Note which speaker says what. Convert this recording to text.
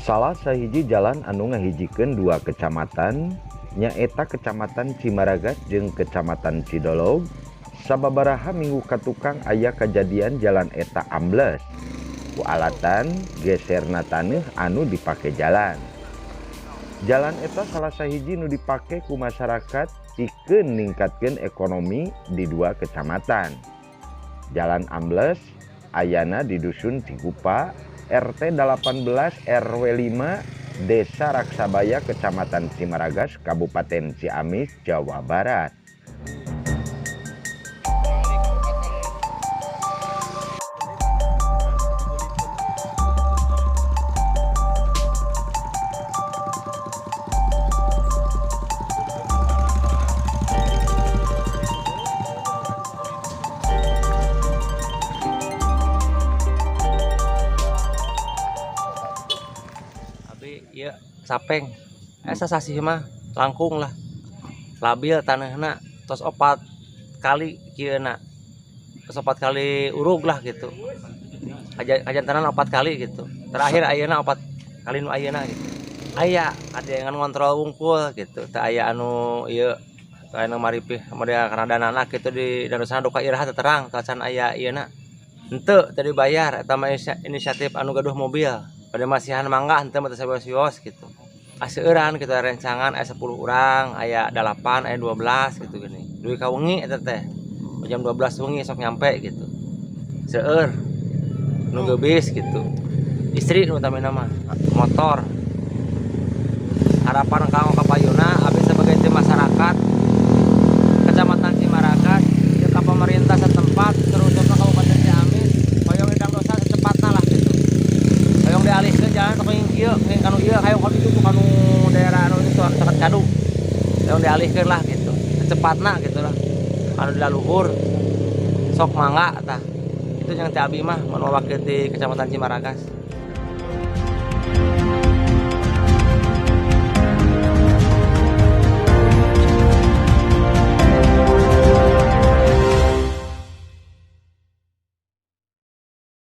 Speaker 1: Salah sahiji jalan anu ngahijikeun dua kecamatan nyaeta Kecamatan Cimaragas jeung Kecamatan Cidolog. Sababaraha minggu katukang aya kajadian jalan eta ambles ku alatan geserna taneuh anu dipake jalan. Jalan eta salah sahiji nu dipake ku masyarakat pikeun ningkatkeun ekonomi di dua kecamatan. Jalan ambles ayana di Dusun Cikupa, RT 18 RW 5, Desa Raksabaya, Kecamatan Cimaragas, Kabupaten Ciamis, Jawa Barat.
Speaker 2: Iya, sapeng sasih mah langkung lah labil tanahna, tos 4 kali kieuna, tos 4 kali urug lah gitu, kajantanan 4 kali gitu. Terakhir ayeuna 4 kali nu ayeuna gitu. Aya ada yang ngontrol wungkul gitu, teu aya anu ieu, teu aya nu maripih model karena danana gitu di danusana duka iraha teu terang, teu aya ieuna. Henteu teu dibayar eta mah inisiatif anu gaduh mobil. Pada masihan mangga henteu mah teu sawios gitu. Aseueuran gitu rencangan aya 10 urang, aya 8, aya 12 gitu gini. Dugi ka wengi eta teh. Jam 12 wengi sok nyampe gitu. Seueur nu geubis gitu. Istri nu utamina mah motor. Harapan kanggo ka payuna abdi sebagai tim masyarakat Kecamatan Cimaragas jeung ka pemerintah setempat terutama Kabupaten Ciamis hoyong hidang dosa secepatna lah gitu. Hoyong dialihkeun jalan teh kenging kieu, kenging kanu ieu, hayang kanu itu kanu daerah anu itu anu caket kadu. Hoyong dialihkeun lah gitu. Secepatna gitu lah. Anu di laluhur sok mangga tah. Itu yang ti abdi mah mun mewakili di Kecamatan Cimaragas.